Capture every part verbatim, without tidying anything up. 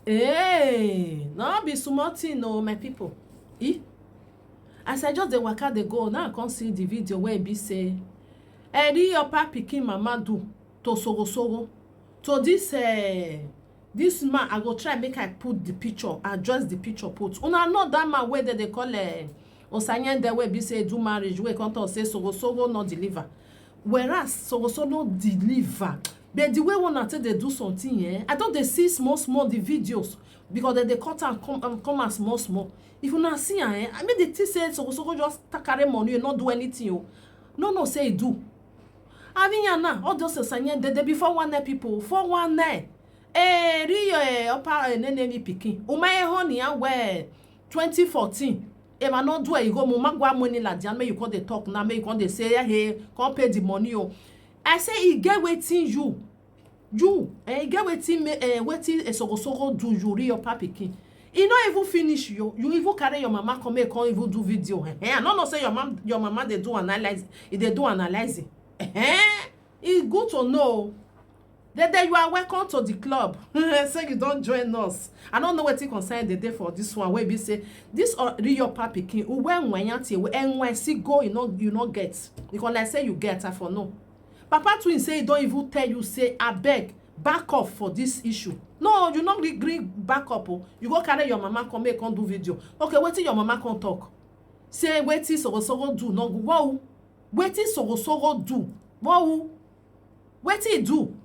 Hey, no be small thing o, my people. E, as I just dey waka dey go, now I come see the video wey be say Eddie Opa pikin mama do to Sogosoro. To this uh, this man, I go try make I put the picture, address the picture, put. Una know that man wey dem dey call uh, Osanyende, wey be say do marriage, wey come talk say Sogosoro no deliver. Whereas Sogosoro deliver. But the way una take dey do something, eh, I don dey see small small the videos, because dem dey cut am come, um, come out small small. If una see am, eh, I mean, the thing say Sogosoro just ta-, carry money, no do anything o. No, no, say e do. I mean, yeah, now, all those Osanyende, they be four one nine people, four one nine. Eh, Rio, eh, Opa, eh, Nene, me pikin. Umaye honey, ah, where twenty fourteen. If I no do it, you go, mama, go money like that, make you come dey talk now, make you come dey say, "Hey, come pay the money o." I say, e get wetin you, you, eh, e get wetin me, eh, wetin a Sogosoro do you, Rio Opa pikin. E no even finish you, you even carry your mama come, make come even do video. Eh, eh, I no know say your mom, your mama dey do analyze, e dey do analyzing. Eh, eh, e good to know. Dede, you are welcome to the club. Say you don join us. I no know wetin concern Dede for this one, wey be say this, uh, Rio Opa pikin, uwe nwanyanti, uwe enwe si go, you no, you no get. You come like say you get, I for know. Papa Twin say he don even tell you say, "Abeg, back off for this issue." No, you no gree, gree back up o. You go carry your mama come, make come do video. Okay, wetin your mama come talk? Say wetin Sogosoro do no go. Wow. Wetin Sogosoro do? Wow. Wetin e do?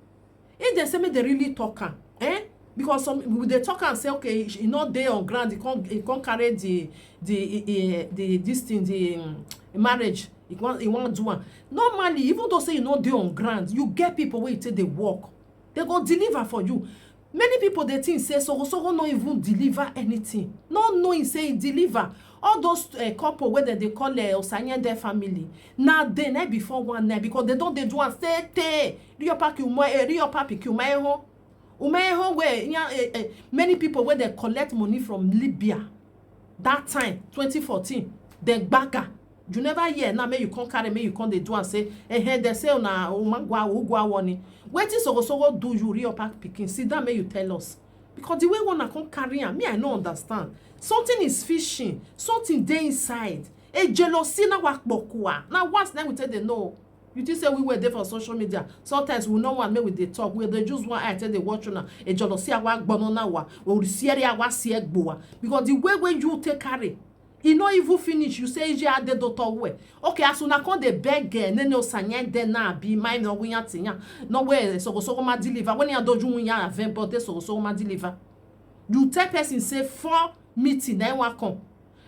If dem say make dem really talk am, eh? Because some, we dey talk am say, okay, e no dey on ground, e come, e come carry the, the, eh, eh, the, this thing, the, um, marriage, e wan, e wan do am. Normally, even though say you no dey on ground, you get people wey you take dey work. They go deliver for you. Many people dey think say Sogosoro no even deliver anything. No knowing say e deliver. All those, eh, couple wey dem dey call, eh, Osanyende family, na dem na before one night, because dem don dey do am tey tey. Rio Opa pikin, Umaye, eh, Rio Opa pikin, Umaye ho. Umaye ho wey, yeah, eh, eh, many people wey dem collect money from Libya that time, twenty fourteen, dem gbaga. You never hear now, make you come carry, make you come dey do am say, eh, eh, dem say una, una gwa, ugwa warning. Wetin Sogosoro do you, Rio Opa pikin? Sit down, make you tell us. Because the way una come carry am, me, I no understand. Something is fishing. Something dey inside. A jealousy na wa kpokua. Na once na we take dey know. You think say we were there for social media? Sometimes we no want make we dey talk. We dey just one eye take dey watch una. A jealousy awa gbono na wa. Or siere awa siegboa. Because the way wey you take carry, e no even finish. You say ije ade do to we. Okay, as una come dey beg, eh, Nene Osanyende na be my no we yan tinya. No we, eh, Sogosoro ma deliver. When ya doju ya avembo de Sogosoro ma deliver. You tell person say four meeting, then one come.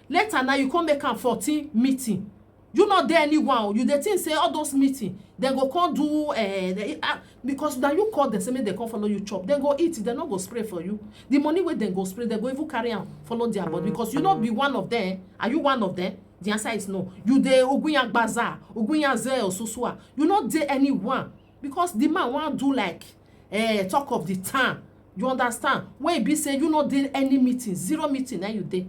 Later now you come make am fourteen meeting. You no dey anyone o. You dey think say all those meeting, dem go come do, eh, they, ah, because na you call dem say make dem come follow you chop. Dem go eat, dem no go spray for you. The money wey dem go spray, dem go even carry am follow their body, because you no be one of them. Are you one of them? The answer is no. You dey Ogunya Gbaza, Ogunya Ze Osusua. You no dey anyone, because the man wan do like, eh, talk of the town. You understand? When e be say you no dey any meeting, zero meeting na you dey.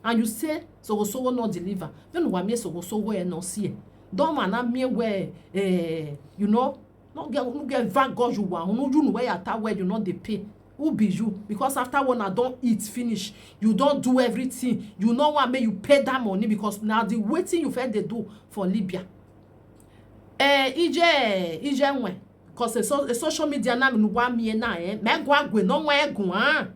And you say Sogosoro no deliver. Then wa me Sogosoro e no see. Don man na me where, eh, you know, no get, no get va go you wa. No, you know where you are, where you no dey pay. Who be you? Because after one I don eat finish, you don do everything. You no want make you pay that money, because now the wetin you fit dey do for Libya. Eh, ije, ije nwe. Because a, so, a social media na mi wa mi na, eh. Me gwa gwe no nwe gun, ah.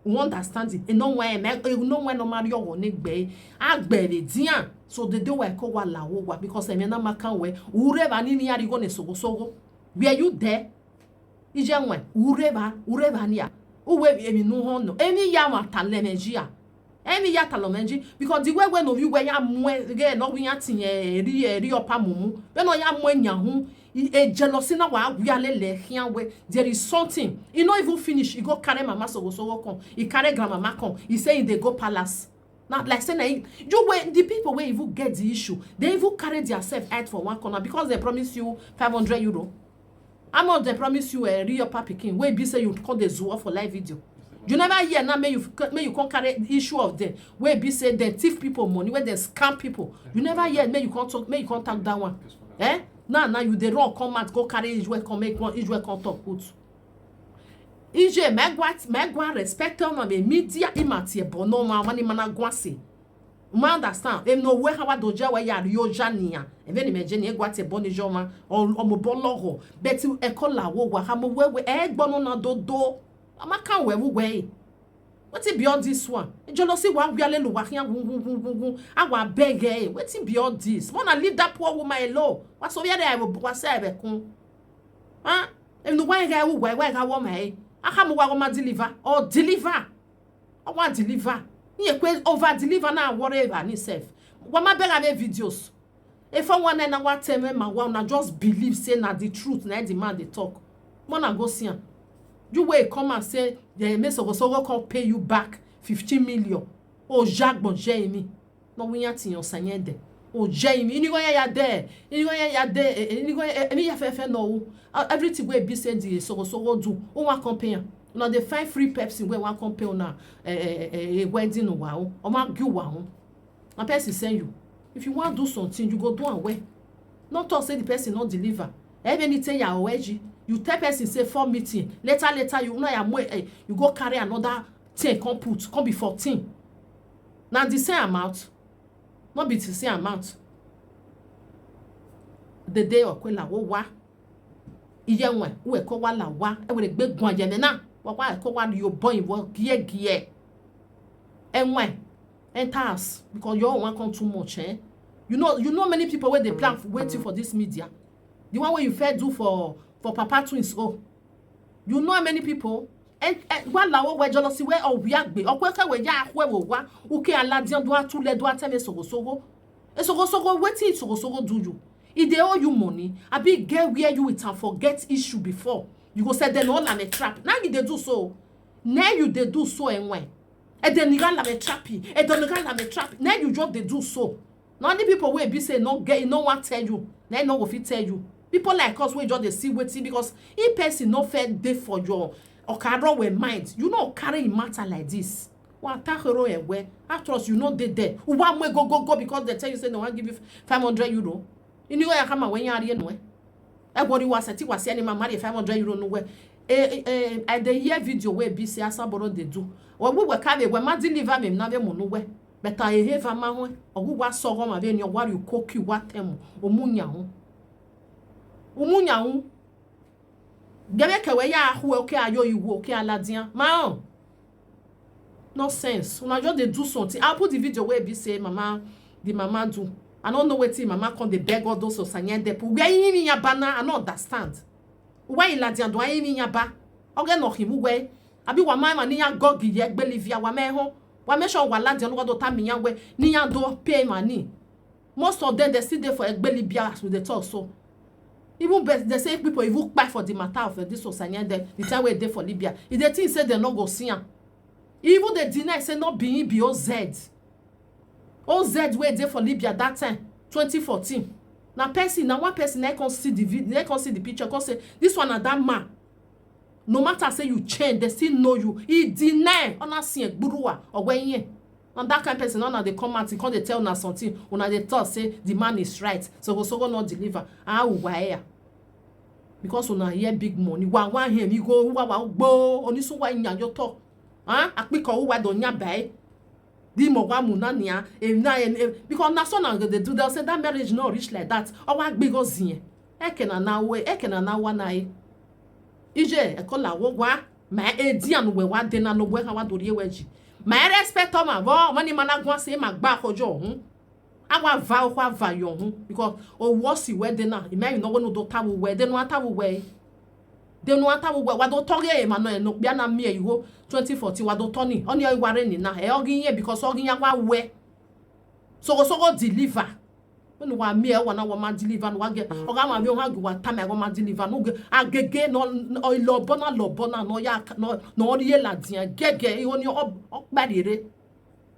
You understand it? E no nwe, me, e no nwe no mari owo ne gbe. Agbe le dian. So the day we ko wa la wo wa, because e me na makan we. Ure ba ni ni ari go ne Sogosoro. Were you there? Ije nwe, ure ba, ure ba ni a. Uwe emi nu ho no. Emi ya wa ta le meji a. Emi ya ta lo meji. Because the way we no you we ya mwe, ge no we ya tinye, ri, ri opa mumu. We no ya mwe nya hu. E, e jealousy na wa we ale le hian we. There is something. E no even finish. E go carry mama Sogosoro come. E carry grandmama come. E say e dey go palace. Now, like say na e, you wey, the people wey even get the issue, they even carry their self out for one corner because they promise you five hundred euro. How much they promise you, eh, Rio Opa pikin, wey be say you come dey zuwa for live video? You never hear now, make you, make you come carry the issue of them, wey be say they thief people money, wey they scam people. You never hear, make you come talk, make you come talk that one. Eh? Now, now you dey run come out, go carry Israel, come make one Israel come talk put. Ije, megwa, megwa respect on the media, imati ebo no ma wani mana gwase. Ma understand? Em no we hawa doja we ya rioja niya. Even imagine ye gwate boni joma or omo bologo. But e kola wo wa ha mo we we e gbono na do do. Ama kan we we we. Wetin be all this one? Jealousy wa wi alelu wa hian wu wu wu wu wu. Awa beg e. Wetin be all this? Wanna leave that poor woman alone. Wa so ya de I will wa say I will come. Huh? Em no wa ga wu wa wa ga wo mai. Aha mo wa go ma deliver or deliver. I wan deliver. Ni ekwe over deliver na worry about himself. Wa ma beg ame videos. If I want na wa tell me ma wa na just believe say na the truth na the man dey talk. Wanna go see am. You wey come and say the me so so go come pay you back fifteen million. O jagbon je mi. No we yan ti yan sanye de. O je mi. Ini go ya ya de. Ini go ya ya de. Ini go e mi ya fe fe no. Everything wey be say the so so go do. O wa come pay am. Una dey find free Pepsi wey wan come pay una eh, eh, eh, eh, wedding wa o. O ma gi wa o. Na person send you. If you wan do something, you go do am well. No talk say the person no deliver. Even anything ya oweji, you tell person say for meeting. Later, later, you know ya mo eh, you go carry another ten come put, come be fourteen. Na the same amount. No be the same amount. The day okwela wo wa. Iye nwe, we ko wa la wa. E we gbe gwan je na. Wa wa ko wa yo boy wo gie gie. Enwe, enter house because your one come too much, eh? You know, you know many people where they plan for waiting for this media. The one where you fair do for for Papa Twins, oh. You know how many people? And, and wa la wo we jealousy we o wi agbe. O kwe ke we ya kwe wo wa. Uke aladian do atule do ateme sogo sogo. E sogo sogo wetin sogo sogo do you? E dey owe you money. Abi e get where you with am for get issue before? You go say dem no na me trap. Now you dey do so. Now you dey do so enwe. E dey nira na me trap. E dey nira na me trap. Now you just dey do so. Na only people wey be say no get, e no wan tell you. Na e no go fit tell you. People like us wey just dey see wetin because if person no fair dey for your okaro we mind, you no carry im matter like this. Wa ta hero ewe. After us, you no dey there. Uwa mwe go go go because they tell you say no wan give you five hundred euro. Ini go ya kama when you are no. E go ri wa seti wa si any man marry five hundred euro no we. Eh, eh, eh, I dey hear video wey be say Asaboro dey do. We we we carry we ma deliver me na be mo no we. But I have ma ho. Ogu wa so go ma be ni wa ri ko ki wa temu. Omunya ho. Omunya ho. Gebe ke we ya hu oke ayo iwu oke aladian. Ma on. Nonsense. Una just dey do something. I'll put the video where be say mama, the mama do. I don't know wetin mama come dey beg all those osanya depo. Where you mean ya bana? I no understand. Why you ladian do I mean ya ba? Oge no him we. Abi wa ma ma ni ya gogi ye gbe livia wa me ho. Wa me sure wa ladian no do ta mi ya we. Ni ya do pay money. Most of them they still there for egbeli bia as we dey talk so. Even be, they say people even kpai for the matter of uh, this Osanya the, the time wey dey for Libya. If they think say they no go see am. Even they deny say no be him be O Z. O Z wey dey for Libya that time, twenty fourteen. Na person, na one person na come see the vid, na come see the picture, come say this one na that man. No matter say you change, they still know you. He deny. Ona see egburuwa owe yen. And that kind person, una dey come out, he come dey tell una something, una dey talk say the man is right. So go so go not deliver. Ah, why? Because una hear big money. Wa wa him, you go wa wa gbo. Oni so wa nya yo talk. Huh? Akpiko wa do nya bai. Di mo wa mu na nia. E na e because na so na go dey do. They say that marriage no reach like that. O wa gbe go zin. E ke na na we, e ke na na wa na e. Ije e ko la wo wa. My edi and we wa de na no we ha wa do rie we ji. My respect o ma vo, money mana gwa se ma gba ko jo hun. Awa va o kwa va yo hun because o wo si we de na. Ime no we no do tawo we de no atawo we. De no atawo we wa do toge e ma no e no bia na mi e iwo twenty fourteen wa do toni. Oni o iware ni na. E ogi yen because ogi ya wa we. So go so go deliver. When wa mi e wa na wa ma deliver no wa ge. Oga ma mi o ha gi wa ta me wa ma deliver no ge. Agege no o lo bona lo bona no ya no no ri e la dia gege e oni o o gbarire.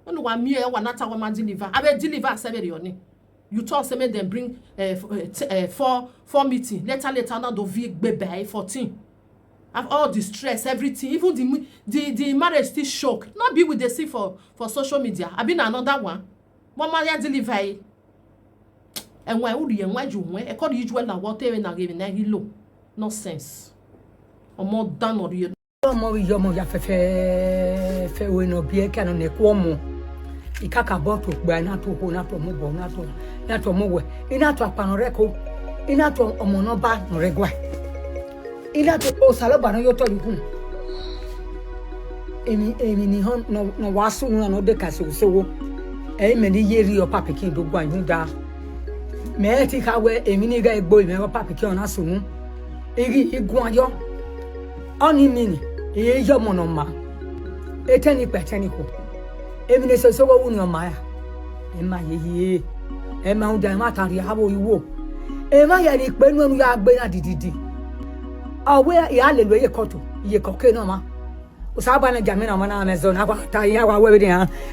When wa mi e wa na ta wa ma deliver. Abe deliver se be ri oni. You talk say make dem bring uh, f- uh, t- uh, four four meeting. Later later now do vi gbe by fourteen. Have all the stress, everything, even the the the marriage still shock. Not be with the see for for social media. I been another one. Mama ya deliver. And why would you and why you when? I call you well na what even na giving na hilo. Nonsense. Omo dan or you Ọmọ iyọmọ ya fẹfẹẹfẹ we nọ biẹ kí anọ nẹkú ọmọ. Ìkàkà bọ tó gba iná tó kó iná tó mú bọ iná tó iná tó mú wẹ iná tó àpànà rẹ kó iná tó ọmọ náà bá nọ rẹ gbà. Iná tó o sàlọ́gbà náà yóò tọ́jú kùn. Èmi èmi ni hàn nọ wàásù nínú àná dé kà sòwòsòwò. Ẹ̀yin mẹ́ni yé rí ọ̀pá pikin dógún àyùn dá. Mẹ́ẹ̀ tí ká wẹ èmi ní ká egbò ìmọ̀ ọ̀pá pikin ọ̀nà sòwò. Igi igun ayọ́. Ọ́nì mi nì èyí yọ mọ̀nà mà. Etẹ́ni pẹ̀tẹ́ni kò. Èmi ní sòwòsòwò wù ní ọ̀ma yà. Ẹ má yẹ yẹ. Ẹ má ń da ẹ má tàrí àwọ̀ ìwò. Ẹ má yẹ ni pé inú ẹnu yà gbé náà dìdìdì. Ọ̀wé ìyá lè lo iye kọ́tù iye kọ̀ọ̀kẹ́ náà má. Usaba na jamina mana amezon agwa ta ya wa wewe ni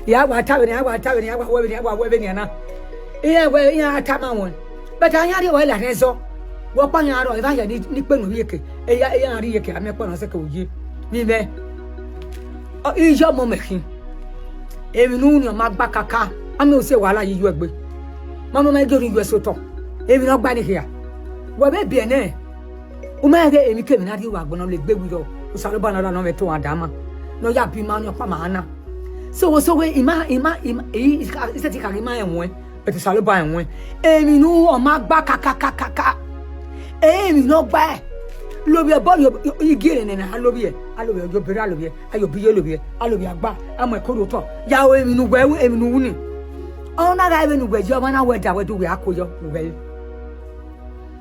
ya wa ta we ni ya wa ta we ni ya wa wewe ni ya wa wewe ni na. Iye we ya ta ma won. But anya ri we la ne so. Wo pa nya ro e ba ya ni ni pe nu yeke. E ya e ya ri yeke ame pa na se ke uye. Ni me. O ijo mo me kin. Èmi nu ni ma gba kaka. Ame o se wala yi yo egbe. Ma mo ma ge ri yo so to. Èmi no gba ni ya. Wo be bi ene. Uma ege emi kemi na ri wa gbona le gbe wi ro. Usalo ba na ra no me to adama. No ya bi ma no pa ma na. So wo so we ima ima ima i ise ti ka ri ma enwe. But usalo ba enwe. Èmi nu o ma gba ka ka ka ka ka. Èmi no gba e. Lo bi e bo yo igi ene na lo bi e. A lo bi e yo bere a lo bi e. A yo bi yo lo bi e. A lo bi agba. A mo e ko ro to. Ya o èmi nu we èmi nu wu ni. Ona ga èmi nu we jo ma na we da we du we akoyo we.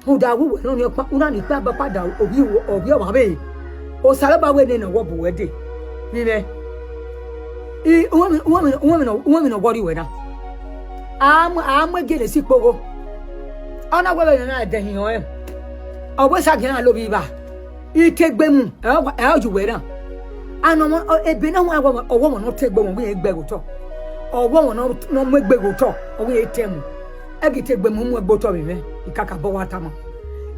Uda wu we no ni pa una ni pa ba pada obi obi o ma be. O sare ba we ne na wo bu we de. Ni me. I uwe mi uwe mi uwe mi no uwe mi no worry we na. Am am we gele si pogo. Ona we we na de hin o e. O we sa gina lo bi ba. Itegbe mu e o e o ju we na. Ano mo ebe na wa wa owo mo no tegbe mo we egbe go to. Owo mo no no mo egbe go to. O we temu. Egi tegbe mu mu egbo to mi me. Ikaka bo wa tamo.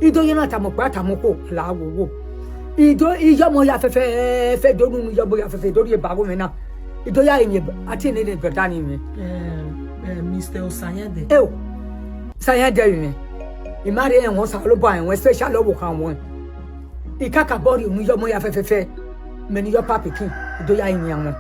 Ido ye na tamo pa tamo ko la wo wo. Ido iyo mo ya fefe fe do nu yo bo ya fefe do ye ba wo me na. Ido ya yin ati ne ne brother ni me. Eh, eh, Mister Osanyede. E o. Sanyede mi. Imare en won sa lo ba en won special lo bo kan won. Ikaka bo ri nu yo mo ya fefe fe. Me ni yo pa pikin. Ido ya yin awon.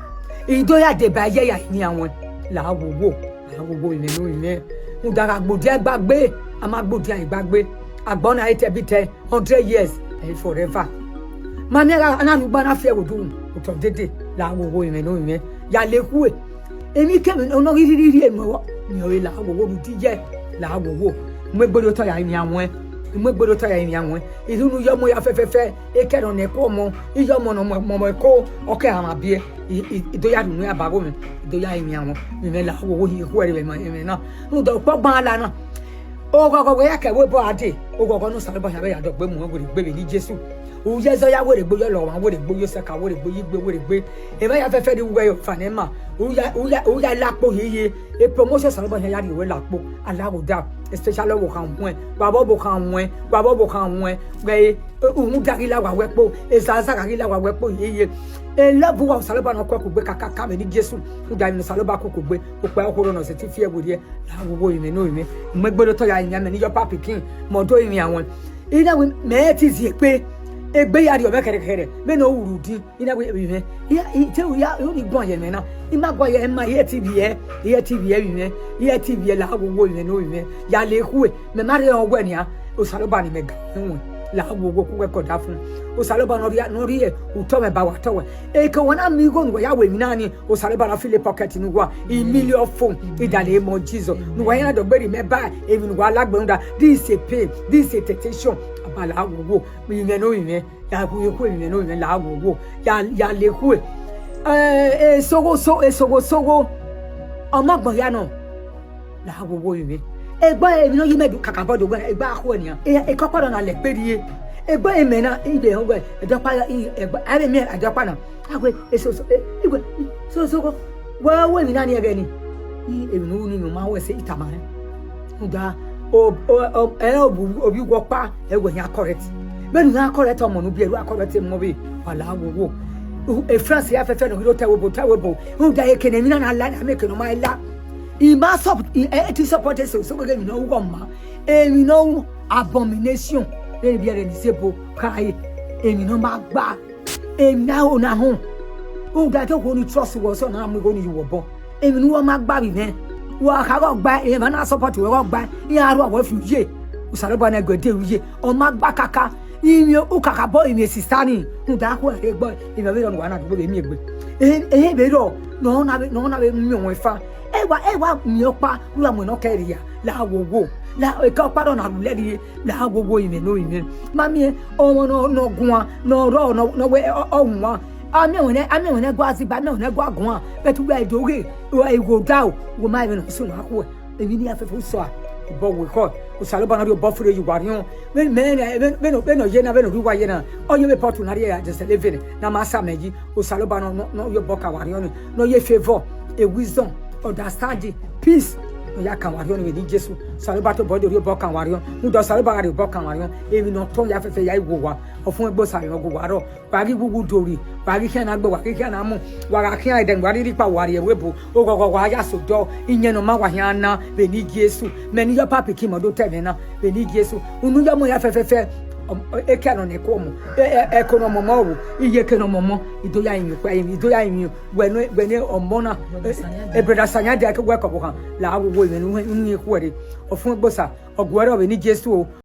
Ido ya de ba ye ya yin awon. La wo wo. Agogo ìmẹ̀ ló ìmẹ̀. Mo dara gbòdì ẹgbàgbé. A máa gbòdì àìgbàgbé. Àgbọ̀nà ayé tẹ̀bí tẹ hundred years. Ẹ̀yin forever. Mami ara anárúgbó anáfíà òdu. Òtọ̀ dédé. Làwọn owó ìmẹ̀ ló ìmẹ̀. Yàlẹ̀ kú ẹ̀. Èmi kẹ́mi ọ̀nà rírí rí èmi ọwọ́. Mi ò rí làwọn owó mi díjẹ́. Làwọn owó. Mo gbọ́dọ̀ tọ́ ya ìrìn àwọn ẹ̀. Mo gbọ́dọ̀ tọ́ ya ìrìn àwọn ẹ̀. Ìdúnnú yọmọ ya fẹ́fẹ́fẹ́. Ekẹ́rọ̀ nẹ̀kọ́ ọmọ. Iyọmọ nà mọ̀ ẹ̀kọ́. Ọkẹ́ àwọn àbí ẹ̀. Idoya dunu ya bago mi. Idoya imi awon. Mi me la wo wo hi ku ere me me na. Nu do po gban la na. O gogo we ya ke we bo ade. O gogo nu sare ba ya be ya do gbe mu we gbe ni Jesu. U ye zo ya we gbe yo lo wa we gbe yo se ka we gbe yi gbe we gbe. E ba ya fe fe di we yo fa ne ma. U ya u ya u ya la po ye ye. E promotion sare ba ya ya di we la po. Ala wo da. Especially wo kan won. Wa bo bo kan won. Wa bo bo kan won. We Òun darí láwa wẹ́pọ̀, èzàzà darí láwa wẹ́pọ̀ yeye. Elẹ́bù wa òsàlọ́bà náà kọ́ kò gbé kàkà kàmì ní Jésù. Ó darí ní òsàlọ́bà kò kò gbé. Ó pẹ́ ọkọ̀ lọ́nà ọ̀sẹ̀ tí fi ẹ̀wò díẹ̀. Láwùwọ̀ ìmẹ̀ náà ìmẹ̀. Mẹ́gbẹ́ ló tọ́ya ìyá mi ní yọpá pikin. Mọ̀dọ́ ìmì àwọn. Iná wí mẹ́ẹ̀ ti zi pé. Egbe ya ri ọ̀bẹ kẹ̀rẹ̀kẹ̀rẹ̀. Mẹ́ẹ̀ náà wùrù dín. Iná wí ìmẹ̀. Ìyá ìtẹ́ ìyá yóò ní gbọ̀n yẹn mẹ́ná. Ìmá gbọ̀n yẹn máa yẹ ti bì ẹ́. Ìyẹ́ ti bì ẹ́ ìmẹ̀. Ìyẹ́ ti bì ẹ́ láwùwọ̀ ìmẹ̀ náà ìmẹ̀. Yà lè kú ẹ̀. Mẹ ma re ọwẹ ni a. Osaloba ni mẹ ga wọn. La wo wo kú wẹ kọdá fún. Osaloba nọ rí nọ rí ẹ. Utọ mẹ ba wa tọ wẹ. Eke wọn na mi go nuwa ya we mi na ni. Osaloba na file pocket nuwa. Imili ọfọ. Idale mọ Jesus. Nuwa ya na dọgbẹri mẹ ba. Emi nuwa alagbẹrun da. This is a pain. This is a temptation. Abala wo wo. Mi mẹ no mi mẹ. Ya ku ye ku mi mẹ no mi mẹ la wo wo. Ya ya le ku e. Eh eh sogo so eh sogo sogo. Ọmọ gbọn ya náà. La wo wo mi. Egba e mi no yi me du kaka bodo gbe egba ko ni. E e ko paro na le pe ri e. Egba e me na ibe ho gbe. E do pa i egba are mi e do pa na. Agwe e so so e igwe so so go. Wo wo mi na ni ebe ni. I e mi no ni mo ma we se itama re. Nga o o e obu obi wo pa e we ya correct. Be nu ya correct omo nu bi e ru correct mo bi. Wala wo wo. E France ya fefe no ro te wo bo te wo bo. Nga e kene mi na na la na me kene ma la. Ìmá support ẹ ti support ẹ sọ sọ gẹ́gẹ́ mi náà wúkọ̀ mọ́ èmi náà wú abomination lẹ́yìn bí ẹ̀rẹ̀ ní sèpo káyé èmi náà máa gbà Emi na ho na ho. U da ke ho ni trust wo so na mu ho ni wo bo. Emi nu wo ma gba bi me. Wa ka go gba, e ma na support wo go gba. Ya ro wo fi ye. Osalobua na go de ye. O ma gba kaka. Imi o kaka bo imi sister ni. U da ko e gbo. Imi be ro wa na do be mi egbe. E e be ro. No na be no na be mi won fa. E wa e wa mi o pa. Lu amu no ke ri ya. La wo wo. La e ka pa ro na lu le ri. La wo wo ime no ime. Mami e, omo no no gua, no ro no no we o nwa. Ami won e, ami won e gua zi ba, ami won e gua gua. But we do we, we go down. We ma even so na ko. Emi ni afefe so a. Bo we ko. Osalobua na ri obo fure yu wari on. Me me me no me no ye na me no ri wa ye na. O ye be potu na ri ya just living. Na ma sa meji. Osalobua no no no ye bo ka wari on. No ye favor, a wisdom, understanding, peace. No ya ka wari on we ni Jesu. Osalobua to bo de ri obo ka wari on. Mu do Osalobua ri obo ka wari on. Emi no ton ya fefe ya iwo wa. Ofun egbo sa yo go wa ro. Wa ri wuwu dori. Wa ri kia na gbe, wa ri kia na mu. Wa ra kia eden, wa ri ri pa wa ri ewe bo. O go go wa ya so do. Inye no ma wa hia na. Be ni Jesu. Me ni yo papi ki mo do te me na. Be ni Jesu. Unu yo mo ya fefe fe. E ke no ne ko mo. E e ko no mo mo wo. Iye ke no mo mo. Ido ya yin pa yin. Ido ya yin. We no we ne omo na. E brother sanya de ke we ko bo kan. La wo wo me nu nu ku ere. Ofun egbo sa. Oguere obe ni Jesu o.